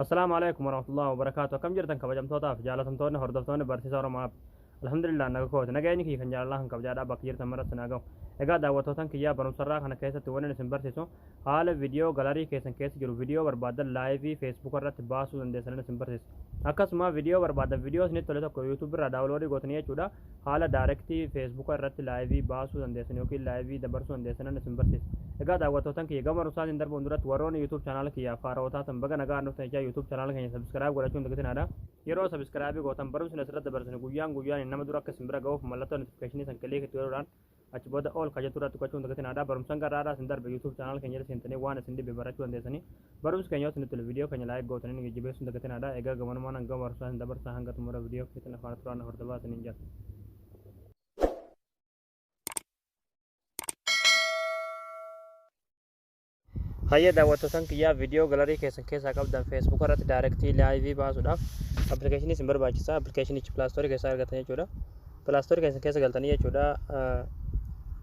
Assalaamu alaikum warahmatullahi wabarakaatu. Akkam jirtan, kabajamtootaaf jaalatamtoonni hordoftoonni Barsiisa Oromoo App? Alhamdulillah, naga kooti. Nageenyi kiyya kan jaalalaa kan kabajaadhaa bakka jirtan maratti naa gahu. Egaa daawwattootan kiyyaa, barumsarraa kana keessatti wanni isin barsiisu haala viidiyoo gallery keessan keessa jiru viidiyoo barbaadan live Facebook irratti baasuu dandeessanin isin barsiisa. Akkasuma viidiyoo barbaadan, viidiyoo isinitti tole tokko YouTube irraa download gootanii jechuudha, haala direct Facebook irratti live baasuu dandeessan yookiin live dabarsuu dandeessanin isin barsiisa. Egaa daawwattootan kiyya, gama barumsaatiin darbuun duratti warroonni YouTube channel kiyyaaf haarawaa taatan baga nagaan dhuftan jechaa, YouTube channel keenya subscribe godhachuun dagatinaa. Yeroo subscribe gootan barumsi asirratti dabarsinu guyyaan guyyaan nama dura akka isin bira ga'uuf mallattoo notification san click itti godhuudhaan achi booda all ka jettu irratti gochuun dagatinaadha. Barumsan garaaraa isin darbe YouTube channel keenya irra seentanii waan isin dhibe barachuu dandeessanii. Barumsi keenya yoo isinitti tole viidiyoo keenya like gootanii nu jajjabeessuun dagatinaadha. Egaa gamanumaan hanga barumsaa isin dabarsaa, hanga xumura viidiyoo keessan afaan turaan hordofaa isiniin jedha. Hayya daawwattootan kiyyaa, viidiyoo gallery keessan keessaa qabdan Facebook irratti direct live baasuudhaaf appilikeeshinii isin barbaachisa. Appilikeeshinichi Play Store keessaa argatan jechuudha. Play Store keessan keessa galtanii jechuudha.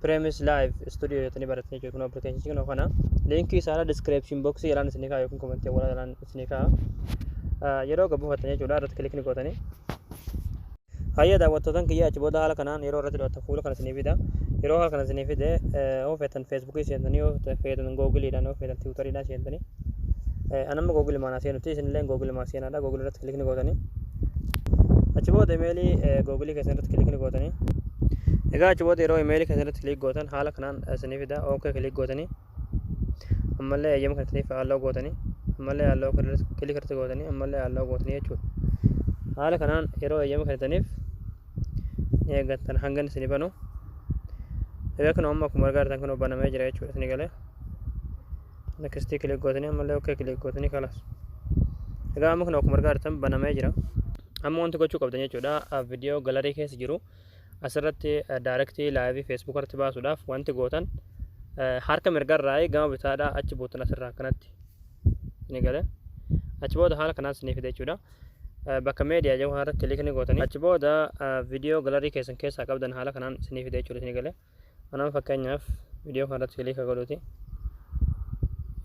Premise Live Studio jettanii baratanii jechuudha. Kun appilikeeshinichi kun kana. Liinkii isaadha description box jalaan isinii kaa'a yookiin comment awwalaa jalaan isinii kaa'a. Yeroo gabbuufattan jechuudha, irratti click ni gootanii. Hayya daawwattootan kiyya, achi booda haala kanaan yeroo irratti godhatan fuula kana isinii fida. Yeroo haala kana isinii fide, yoo feetan Feesbuukii seentanii, yoo feetan Googiliidhaan, yoo feetan Tiwutariidhaan seentanii. Anamma Googilii maanaa seenutti, isinillee Googilii maa seenaadha. Googilii irratti click ni gootanii. Achi booda imeelii Googilii keessan irratti click ni gootanii. Egaa achi booda yeroo imeelii keessan irratti click gootan haala kanaan isinii fida. OK click gootanii. Ammallee eeyyama kan isiniif allow gootanii, ammallee allow click irratti gootanii, ammallee allow gootanii jechuudha. Haala kanaan yeroo eeyyama kennitaniif ni eeggattan hanga inni isinii banu. Egaa kun amma akkuma argaa jirtan kun banamee jira jechuudha isinii galee. Next click gootanii, ammallee OK click gootanii, kalas. Egaa amma kun akkuma argaa jirtan banamee jira. Amma wanti gochuu qabdan jechuudha, viidiyoo gallery keessa jiru asirratti direct live Facebook irratti baasuudhaaf wanti gootan harka mirgarraa gama bitaadhaa achi buutan asirraa akkanatti ni gale. Achi booda haala kanaan isinii fide jechuudha. Bakka media jedhu kanarratti click ni gootanii, achi booda viidiyoo gallery keessan keessaa qabdan haala kanaan isinii fide jechuudha isinii gale. Kanaaf fakkeenyaaf viidiyoo kanarratti click godhuuti.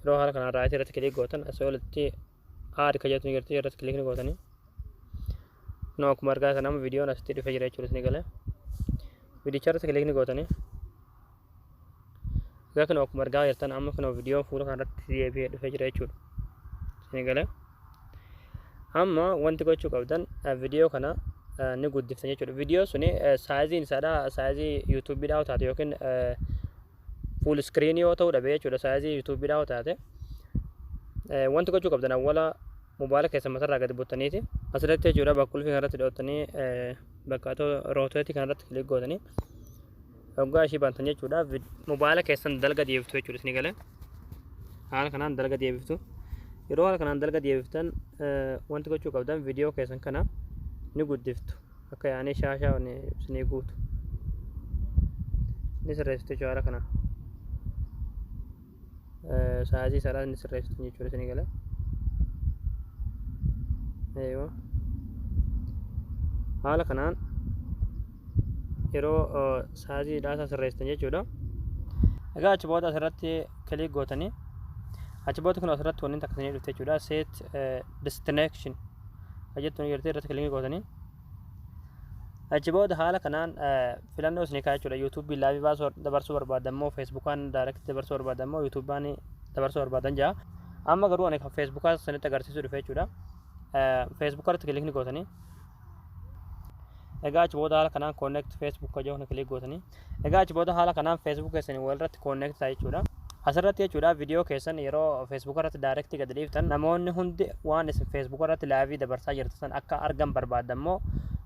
Yeroo haala kanaan right irratti click gootan asii olitti add ka jettu ni jirti, irratti click ni gootanii. Kunoo akkuma argaa jirtan amma viidiyoon asitti dhufee jira jechuudha isinii galee. Viidicha irratti click ni gootanii. Egaa kunoo akkuma argaa jirtan amma kunoo viidiyoon fuula kanarratti deebi'ee dhufee jira jechuudha. Isinii galee. Amma wanti gochuu qabdan viidiyoo kana ni guddiftan jechuudha. Viidiyoo suni saayiziin isaadha size YouTubeiidhaa yoo taate yookiin full screen yoo ta'uu dhabe jechuudha, size YouTubeiidhaa yoo taate, wanti gochuu qabdan awwala mobaayila keessan matarraa gadi buttaniiti asirratti jechuudha, bakka qulfii kanarratti dhootanii, bakka rotate kanarratti click gootanii, hoggaa ishii bantan jechuudha, mobaayila keessan dalga deebiftu jechuudha isinii galee. Haala kanaan dalga deebiftu. Yeroo haala kanaan dalga deebiftan wanti gochuu qabdan viidiyoo keessan kana ni guddiftu, akka yaanii shaashaa isinii guutu ni sirreessitu jechuudha. Haala kanaan size isaadhaa ni sirreessitu jechuudha isinii galee. Eeyyoo, haala kanaan yeroo size isaa sirreessitan jechuudha. Egaa achi booda asirratti click gootanii, achi booda kun asirratti wanni takka isinii dhufte jechuudha. Set destination jettuun jirti, irratti click gootanii, achi booda haala kanaan filannoo isinii ka'a jechuudha. YouTubeii live baasuu dabarsuu barbaadan moo Facebookaan direct dabarsuu barbaadan moo YouTubeaan dabarsuu barbaadan jaa. Amma garuu ani kan Facebookaa sanitti agarsiisuu dhufe jechuudha. Facebookaa irratti click ni gootanii. Egaa achi booda haala kanaan connect Facebook ka jedhu click gootanii. Egaa achi booda haala kanaan Facebook keessanii walirratti connect ta'a jechuudha. Asirratti jechuudha, viidiyoo keessan yeroo Facebook irratti direct gadi dhiiftan namoonni hundi waan isin Facebook irratti live dabarsaa jirtu san akka argan barbaadan moo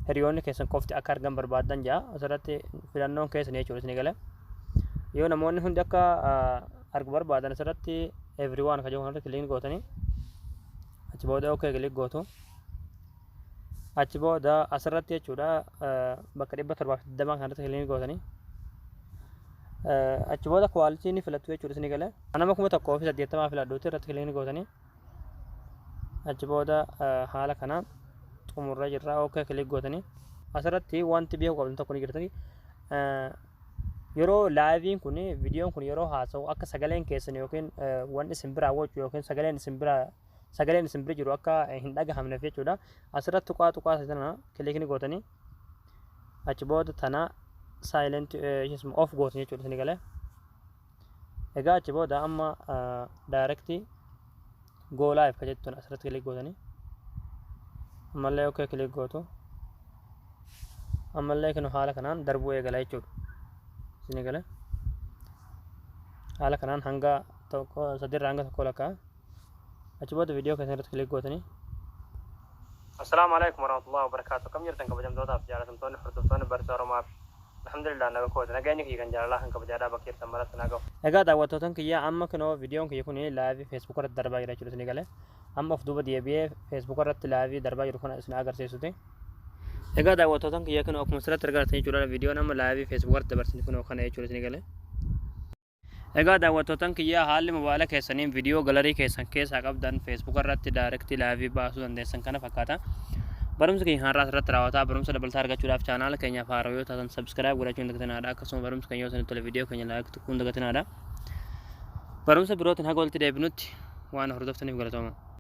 hiriyoonni keessan qofti akka argan barbaadan jaa. Asirratti filannoon keessan jechuudha isinii galee. Yoo namoonni hundi akka argu barbaadan asirratti everyone ka jedhu kanarratti click gootanii, achi booda OK click gootu. Achi booda asirratti jechuudha, bakka 720 kanarratti click gootanii, achi booda quality ni filattu jechuudha isinii galee. Nama 1080 filadhuuti irratti click gootanii, achi booda haala kanaan xumurra jirra, OK click gootanii. Asirratti wanti beekuu qabdan tokko ni jirtanii, yeroo liveiin kun, viidiyoon kun yeroo haasa'u akka sagaleen keessan yookiin wanni isin biraa wacu yookiin sagaleen isin biraa Sagaleen isin bira jiru akka hin dhagahamneef jechuudha. Asirratti tuqaa tuqaa tana click ni gootanii, achi booda tana silent off gootan jechuudha, isin galee. Egaa achi booda amma direct go live ka jettuun asirratti click gootanii, ammallee okay click gootu. Ammallee kinu haala kanaan darbuu eegala jechuudha. Isin galee, haala kanaan hanga tokko sadirraa hanga tokko lakkaa. Achi booda viidiyoo keessan irratti click gootanii. Assalaamu alaikum warahmatullahi wabarakaatuh. Kam jirtan, kabajamtootaaf jaalatamtoonni hordoftoonni barsiisa Oromaa? Alhamdulillah, naga kooti. Nageenyi kiyya kan jaalalaa kan kabajaadhaa bakka jirtan maratti naa gahu. Egaa daawwattootan kiyya, amma kunoo viidiyoon kiyya kun live Facebook irratti darbaa jira jechuudha, isin galee. Amma of duuba deebi'ee Facebook irratti live darbaa jiru kana isin agarsiisuti. Egaa daawwattootan kiyya, kunoo akkuma asirratti argattan jechuudha, viidiyoon amma live Facebook irratti dabarsine kunoo kana jechuudha, isin galee. Egaa daawwattootan kiyya, haalli mobaayila keessaniin viidiyoo gallery keessan keessaa qabdan Facebook irratti direct live baasuu dandeessan kana fakkaata. Barumsa keenya har'aa asirratti raawwataa. Barumsa dabalataa argachuudhaaf chaanaala keenyaaf haaraa yoo taatan subscribe godhachuu hin dagatinaadha. Akkasuma barumsa keenya yoo isinitti tole viidiyoo keenya like tuquu hin dagatinaadha. Barumsa birootiin haga walitti deebinutti waan hordoftaniif galatooma.